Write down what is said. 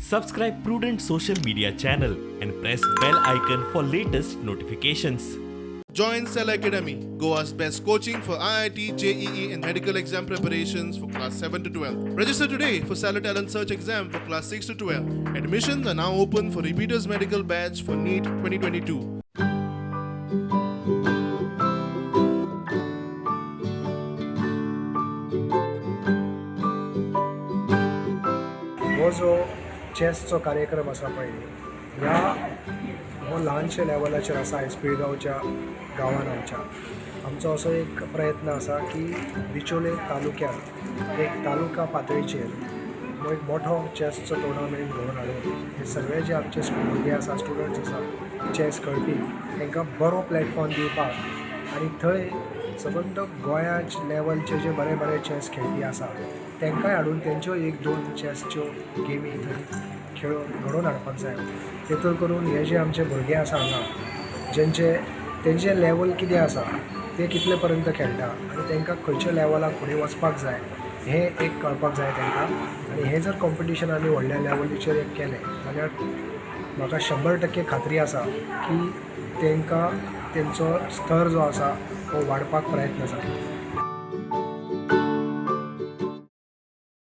Subscribe Prudent Social Media channel and press bell icon for latest notifications. Join Cell Academy, Goa's best coaching for IIT, JEE, and medical exam preparations for class 7 to 12. Register today for Stellar Talent Search exam for class 6 to 12. Admissions are now open for repeaters medical batch for NEET 2022. हो जो चॅसचो कार्यक्रम आसा पळय, ह्या हो ल्हानशे लेवलाचेर आसा. आयज पिळगांवच्या गांवान आमच्या आमचो असो एक प्रयत्न आसा की बिचोले तालुक्यांत एक तालुका पातळीचेर हो एक मोठो चॅसचो टुर्नामेंट घडोवन हाडून हे सगळे जे आमचे भुरगे आसा, स्टुडंट्स आसा, चॅस खेळपी, तांकां बरो प्लॅटफॉर्म दिवपाक आनी थंय सबंद गोंया लेवलचे जे बरे बरे चॅस खेळपी आसा तांकांय हाडून तेंच्यो एक दोन चॅसच्यो गेमी थंय खेळोवन घडोवन हाडपाक जाय. तेतूर करून हे जे आमचे भुरगे आसा हांगा, जेंचे तेंचे लेवल कितें आसा, ते कितले पर्यंत खेळटा आनी तांकां खंयच्या लेवलाक फुडें वचपाक जाय हें एक कळपाक जाय तांकां. आनी हें जर कॉम्पिटिशन आमी व्हडल्या लेवलीचेर एक केलें जाल्यार म्हाका 100% खात्री आसा की तांकां तेंचो स्तर जो आसा तो वाडपाक प्रयत्न जातलो.